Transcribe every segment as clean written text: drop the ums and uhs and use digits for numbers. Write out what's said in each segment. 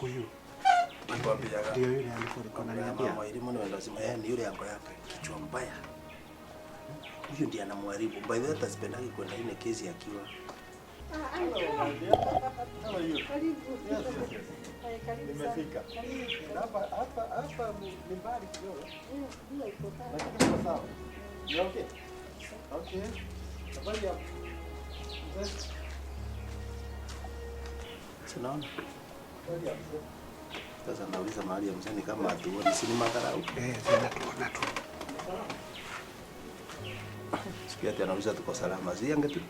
Huyu Nakwambiaga. ndio yule alikuwa alikuwa ananiambia. Mama elimu ni lazima yeye ni yule yango yake kichwa mbaya. Huyu ndiye anamharibu. By the way, hata sipendagi kwenda ile kesi akiwa. Nimefika. Hapa hapa hapa ni mbali kidogo. Lakini iko sawa. Ni okay. Okay. Habari ya mzee? Si unaona? Habari ya mzee? Sasa nauliza mahali ya mzee ni kama hatuoni, si ni madharau. Eh, zinatuona tu. Siku ati anauliza tuko salama. Si angetu.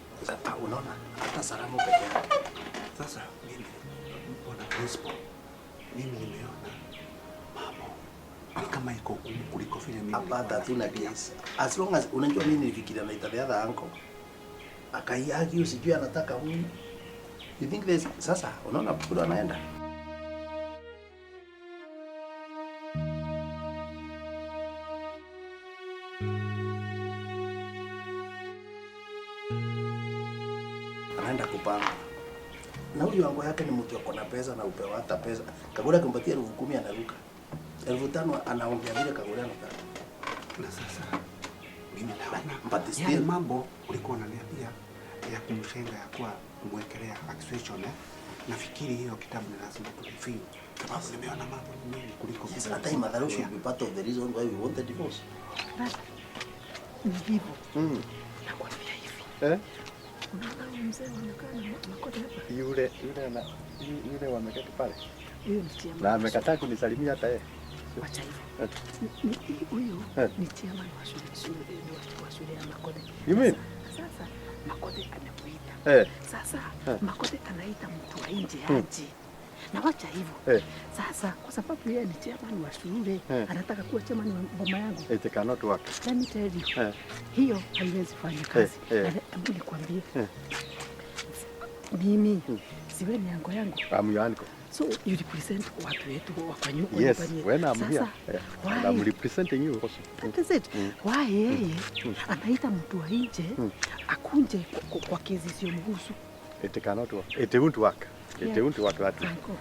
Ah, unaona? Hata salamu peke yake. Sasa mimi bwana principal, mimi nimeona mambo ni kama iko gumu kuliko vile mimi Hapa nilikuwa hata hatuna nafikiria. kesi. As long as unajua mimi nilifikiria na the other uncle. Akaiagi sijui anataka huyu. You think there's sasa unaona kule anaenda. Anaenda kupanga. Na huyu wangu yake ni mtu ako na pesa na upewa hata pesa. Kagura akimpatia 10,000 anaruka. 5,000 anaongea vile Kagura anataka. Na sasa mimi naona But yale still- mambo ulikuwa unaniambia ya kumshenga ya kuwa kumwekelea accusation eh, nafikiri hiyo kitabu ni lazima tureview, sababu nimeona mambo ni mengi kuliko Yes, vile hata hii madharau should nilikuwa be part of the reason why we want the divorce. Ni hivyo. Nakwambia hivi. Eh? Unaona huyu mzee anakaa na Makode hapa? Yule yule ana yule wameketi pale. Huyu ni chairman. Na amekataa kunisalimia hata yeye. Wacha hivyo. Eh. Huyu Eh. ni chairman wa wa shule ya Makode. You mean? Sasa Makode amemuita. Eh. Sasa Eh. Makode anaita mtu wa nje aje. Na wacha hivyo. Eh. Sasa kwa sababu yeye ni chairman wa shule, Eh. anataka kuwa chairman wa boma yangu. It cannot work. Let me tell you. Eh. Hiyo haiwezi fanya kazi. Eh, eh. Na hebu nikwambie. Eh. Mimi siwe ni ango yangu. I'm your uncle. So you represent watu wetu wa kwa nyumba. Yes, when I'm here. Sasa, Yeah. And I'm why? representing you also. That is it. Why yeye anaita mtu wa nje akunje kwa kesi isiyomhusu? It cannot work. It won't work. It Yeah. won't work that way. Uncle.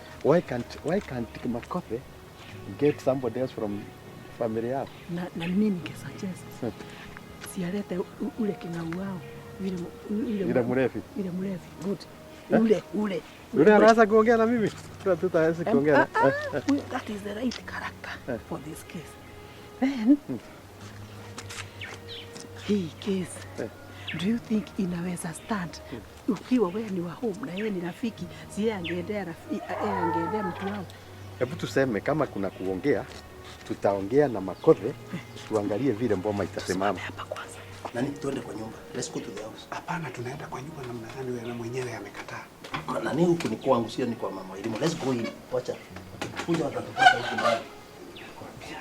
Why can't Makothe get somebody else from family yao? Na mimi ningesuggest sialete ule king'au wao yule Yule mrefi. Yule mrefi. Good. Ule ule. Yule anaweza kuongea na mimi. Tutaweza kuongea. That is the right character for this case. Then hii case do you think inaweza stand ukiwa wewe ni wa home na yeye ni rafiki, si yeye angeendea yeye angeendea mtu wao? Hebu tuseme kama kuna kuongea, tutaongea na Makothe tuangalie vile mboma itasimama. Hapa kwanza. Nani tuende kwa nyumba. Let's go to the house. Hapana, tunaenda kwa nyumba namna gani? Wewe mwenyewe amekataa. Nani huku ni kwangu sio ni kwa mama elimu. Let's go in. Wacha. Kuja watatupata huku ndani. Nakwambia.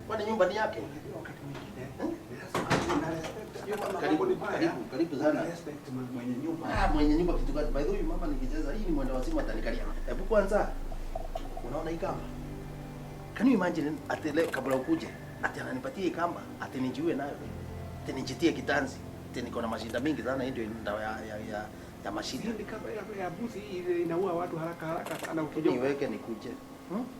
Kwani nyumba ni yake? Unajua wakati mwingine ni lazima una respect hata kama Karibu, mambo ni mbaya, karibu, karibu sana. una respect mwenye nyumba. Ah, mwenye nyumba kitu gani? By the way, mama nikicheza hii ni mwenda wazimu atanikalia. Hebu kwanza unaona hii kamba? Can you imagine ati leo kabla ukuje ati ananipatia hii kamba ati nijiue nayo. Ati nijitie kitanzi. Ati niko na mashinda mingi sana, hii ndio dawa ya mashinda. Sio ni kama ya mbuzi ile inaua watu haraka haraka sana ukijua. Niweke nikuje.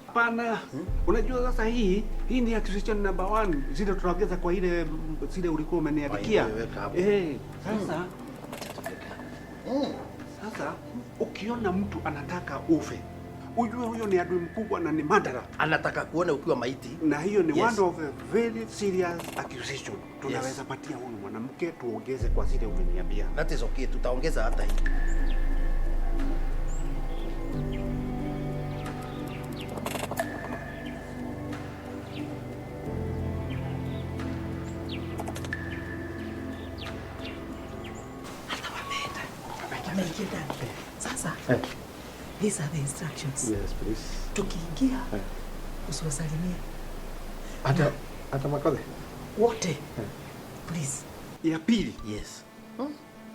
Hapana. Unajua sasa hii ni accusation number 1. Zile tunaongeza kwa ile zile ulikuwa umeniandikia. Kwa hiyo weka hapo. Eh, sasa Mm. sasa ukiona mtu anataka ufe, ujue huyo ni adui mkubwa na ni madara. Anataka kuona ukiwa maiti. Na hiyo ni Yes. one of the very serious accusation. Tunaweza patia huyu mwanamke tuongeze kwa zile umeniambia. That is okay, tutaongeza hata hii. Hata wameenda. Wameingia ndani. Sasa these are the instructions. Yes, please. Tukiingia usiwasalimie Hata Makothe. wote. Please. Ya pili, Yes.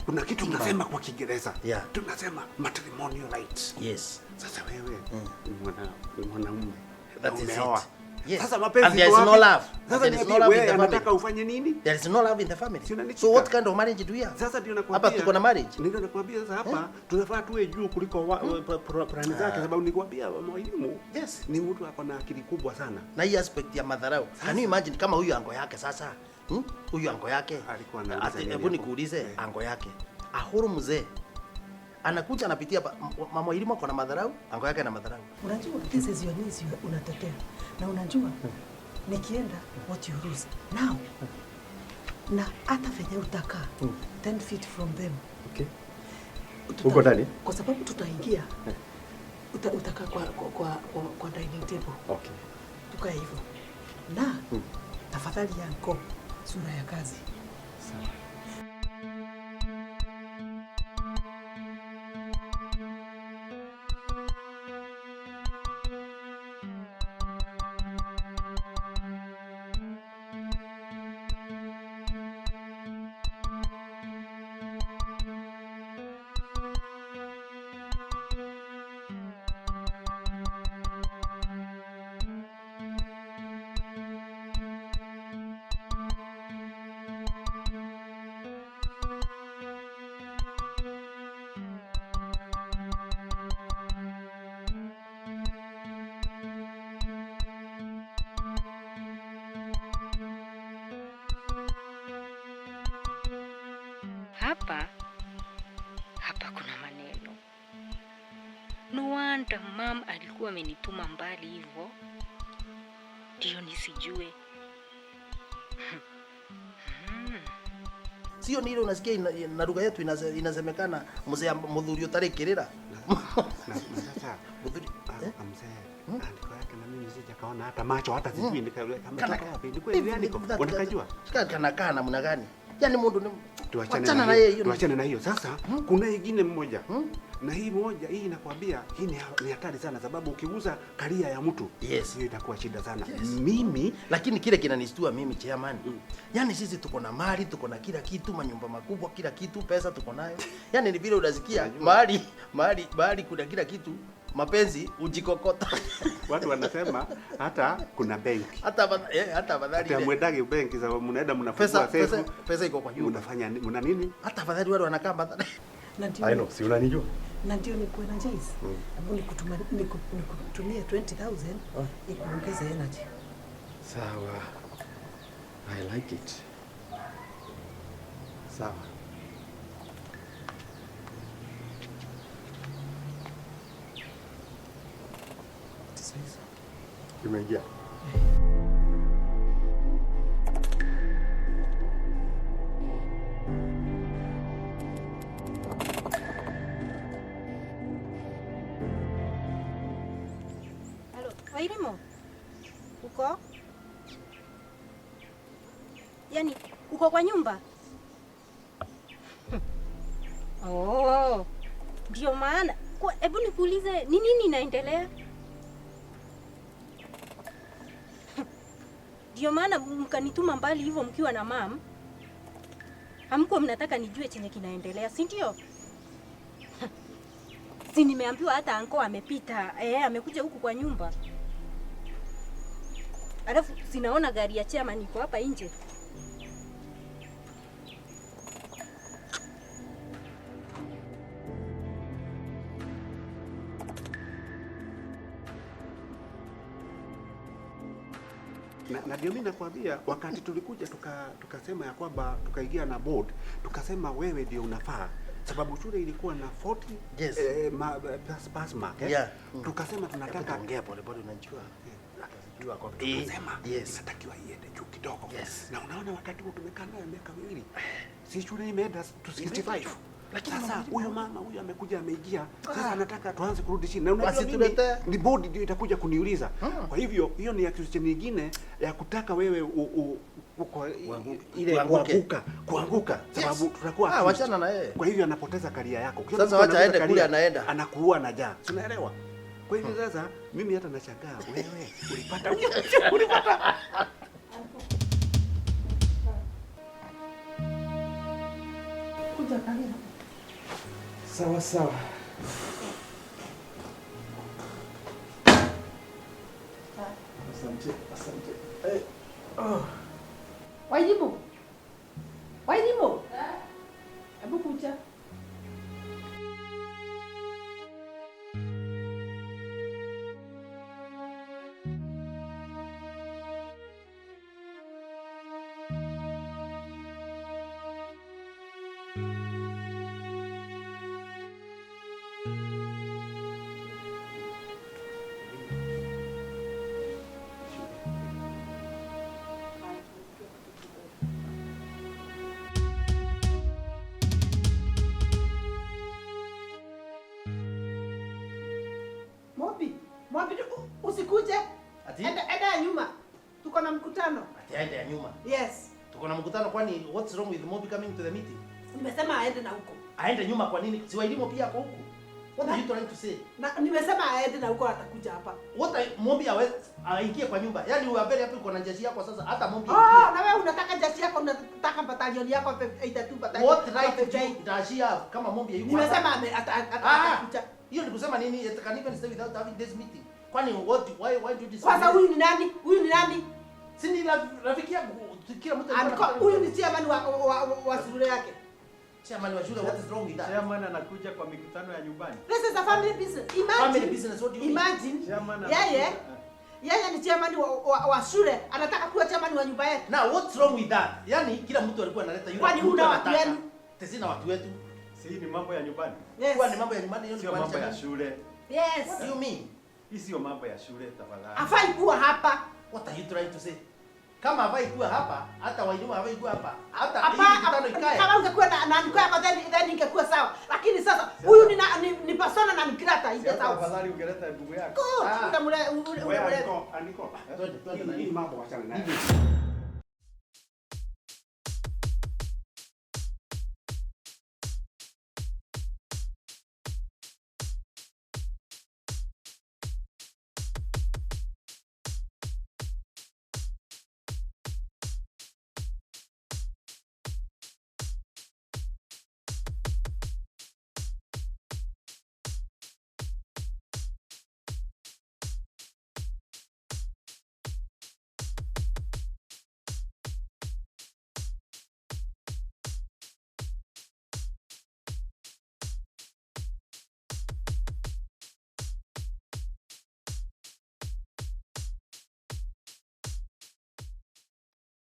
Kuna kitu tunasema kwa Kiingereza. Yeah. Tunasema matrimonial rights. Yes. Sasa wewe ni mwanaume. That Na is umeoa. it. Yes. Sasa mapenzi And there iko is no wapi? love. Sasa There is niambie no love in wewe the family. anataka ufanye nini? There is no love in the family. Si unanishika? So what kind of marriage do we have? Sasa ndio nakwambia. Hapa tuko na marriage. Ndio nakwambia sasa hapa tunafaa tuwe juu kuliko plani zake sababu nikwambia mwalimu. Yes. Ni mtu ako na akili kubwa sana. Na hii aspect ya madharau. Can you imagine kama huyu ango yake sasa? Huyu ango yake. Alikuwa anauliza Ati, nini hebu hapo? nikuulize Eh. ango yake. Ahuru mzee. Anakuja anapitia mama Irimo ako na madharau, ango yake ana madharau. Unajua this is your needs you unatetea. Na unajua nikienda what you lose now. Na hata venye utakaa 10 feet from them. Okay. Huko ndani? Kwa sababu tutaingia. Utakaa kwa dining table. Okay. Tukae hivyo. Na tafadhali yanko sura ya kazi. Sawa. Hapa kuna maneno. No wonder mom alikuwa amenituma mbali hivyo ndio nisijue. Sio ni ile unasikia na lugha yetu inasemekana mzee mudhuri utarikirira. Na sasa Mudhuri. Mzee andiko yake na mimi sijakaona hata macho hata sijui nikauliza kama Kana- toka wapi. Ni kweli andiko. Unakajua? Kana kana namna gani? Yaani mundu ni Tuachane wachana na na hiyo. yeye hiyo. Tuachane na hiyo. Sasa kuna ingine mmoja. Na hii moja hii inakwambia hii ni hatari sana sababu ukigusa karia ya mtu Yes. hiyo itakuwa shida sana. Yes. Mimi Lakini kile kinanistua mimi chairman. Yaani sisi tuko na mali, tuko na kila kitu, manyumba makubwa, kila kitu, pesa tuko nayo. Yaani ni vile unasikia mahali kuna kila kitu, mapenzi ujikokota. watu wanasema hata kuna benki. Hata hata afadhali Hata ile mwendage benki sababu mnaenda mnafungua pesa sefu. pesa iko kwa nyumba. Mnafanya mna nini? Hata afadhali wale wanakaa afadhali. Na ndio I know, si unanijua? na ndio nikuwe na Jais. Hebu nikutumie 20,000 ikuongeze energy. Sawa. I like it. Sawa. Tisa hizo. Imeingia. Halo, Wairimo? Uko? Yaani uko kwa nyumba? Oh, ndio maana. Hebu nikuulize ni nini inaendelea? Ndio maana mkanituma mbali hivyo mkiwa na mam. Hamkuwa mnataka nijue chenye kinaendelea, si ndio? Si nimeambiwa hata anko amepita, amekuja huku kwa nyumba. Alafu sinaona gari ya chairman iko hapa nje. Na ndio mimi nakwambia wakati tulikuja tukasema ya kwamba tukaingia na board, tukasema wewe ndio unafaa sababu shule ilikuwa na 40 Yes. Pass mark. Yeah. Tukasema tunataka Tuongea pole pole unajua. Atasijua kwa tukasema Yes. inatakiwa iende juu kidogo. Yes. Na unaona wakati huo tumekaa nayo miaka miwili. Si shule imeenda to 65. Lakini sasa mama- huyo mama huyo amekuja ameingia. Sasa anataka tuanze kurudi chini. Na unajua Basi mimi tulete. ni board ndio itakuja kuniuliza. Kwa hivyo hiyo ni accusation nyingine ya kutaka wewe ile Uanguke. kuanguka sababu tutakuwa Ah, accused. wachana na yeye. Kwa hivyo anapoteza karia yako. Ukiona Sasa mtu wacha aende anapoteza kule career, anaenda. Anakuua na njaa. Si unaelewa? Kwa hivyo sasa mimi hata nashangaa wewe ulipata ulipata Kuja kalia hapa. Sawa sawa. Asante, asante. Oh. Wairimu. Wairimu. Hebu kuja. Mobi, Mobi usikuje. Ati? Enda ya nyuma. Tuko na mkutano. Ati aende ya nyuma. Yes. Tuko na mkutano, kwani what's wrong with Mobi coming to the meeting? Nimesema aende na huko. Aende nyuma kwa nini? Si Wairimu pia ako huku. What are you trying to say? Na nimesema aende na huko, atakuja hapa. What are, Mobi aingie kwa nyumba. Yaani we are very happy uko na jeshi yako sasa, hata Mobi Oh, aingie. na wewe unataka jeshi yako, unataka batalioni yako 82 batalioni. What right do you does she have kama Mobi hayuko? Nimesema Ah, atakuja. hiyo ni kusema nini? It can even stay without having this meeting. Kwani what why do this? Kwanza huyu ni nani? Huyu ni nani? Si ni rafiki yangu, kila mtu alikuwa Huyu ni chairman wa shule yake. Chairman wa shule, what is wrong with that? Chairman anakuja kwa mikutano ya nyumbani. This is a family business. Imagine. Family business, what do you mean? Imagine. Chairman Yeye anakuja. yeye ni chairman wa shule, anataka kuwa chairman wa nyumba yetu. Now what's wrong with that? Yaani kila mtu alikuwa analeta yule. Kwani mtu huna watu anataka. wenu? Sina watu wetu. Si ni mambo ya nyumbani. Yes. Kwa ni mambo ya nyumbani, hiyo ni Sio mambo kumaanisha ya nini? shule. Yes. What do you mean? Hii sio mambo ya shule tafadhali. Hafai kuwa hapa. What are you trying to say? Kama hafai kuwa hapa, hata Wairimu hafai kuwa hapa. Hata hii Hapa mikutano ikae. kama ungekuwa na niko yako then ingekuwa sawa. Lakini sasa huyu ni persona non grata in Si this hata house. afadhali ungeleta ndugu yako. Good. Ah. Utamule Wewe ule andiko, andiko. Twende, twende Hii nani? mambo wachana nayo. Hivi.